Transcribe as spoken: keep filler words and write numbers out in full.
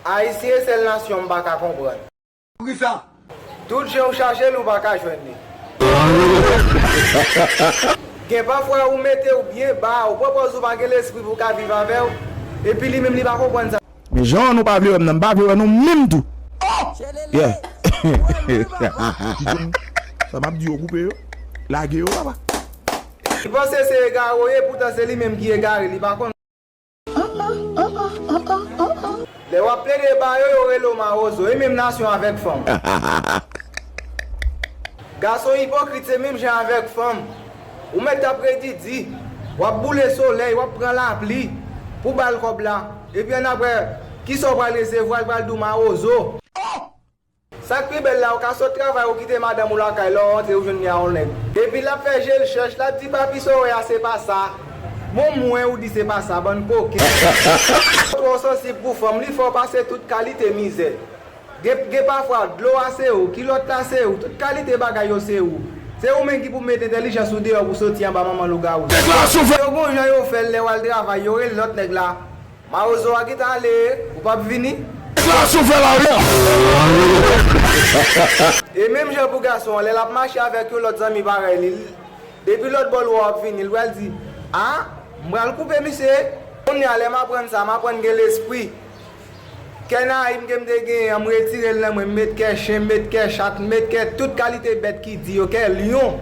Ayisyen e sèl nasyon m pa ka konprann. Poukisa? Tout jan ou chache l, ou pa ka jwenn li. Gen pafwa ou mete w byen ba, ou pran pòz ou pa gen lespri pou w ka viv avè w, epi li menm li pa konprann sa. Men jan nou pa vle wè m nan, m pa vle wè nou menm tou. Yeah. Sa m ap di yo koupe yo, lage yo, papa. Li panse se egare w ye, poutan se li menm ki egare, li pa konn. Lè w ap plede ba yo, yo rele w mawozo. E menm nasyon avèk fanm. Gason ipokrit se menm jan avèk fanm. Ou mèt ap redi di, w ap boule solèy, w ap pran lapli pou ba l kòb la. Epi annapre, kisa w pral resevwa, l pral di w mawozo. Sa k pi bèl la, ou ka sot travay, ou kite madanm ou lakay, lè w rantre, ou jwenn li a yon nèg. Epi l ap fè je l chèch, l ap di, "Papi, sa w wè a, se pa sa." Bon, mwen, ou di se pa sa, bann koken. Twò sansib pou fanm, li fè w pase tout kalite mizè. Gen, gen pafwa, dlo a se ou, kilòt la se ou, tout kalite bagay yo se ou. Se ou menm ki pou met entèlijans ou deyò pou soti anba manman lougawou. Deklarasyon fèt. Yo gon jan yo fè l lè w al travay, yo rele lòt nèg la. Mawozo a gentan ale, ou p ap vini? Deklarasyon fè la wi. E menm jan pou gason an, lè l ap mache avèk yon lòt zanmi parèy li, depi lòt bò lwa w ap vini, l pral di, "A, m pral koupe misye." Kounye a, lè m aprann sa, m aprann gen lespri. Kè nayim ke m te genyen an, m retire l nan mwen, m met kè chen, m met kè chat, m met kè tout kalite bèt ki di yo, kè lyon.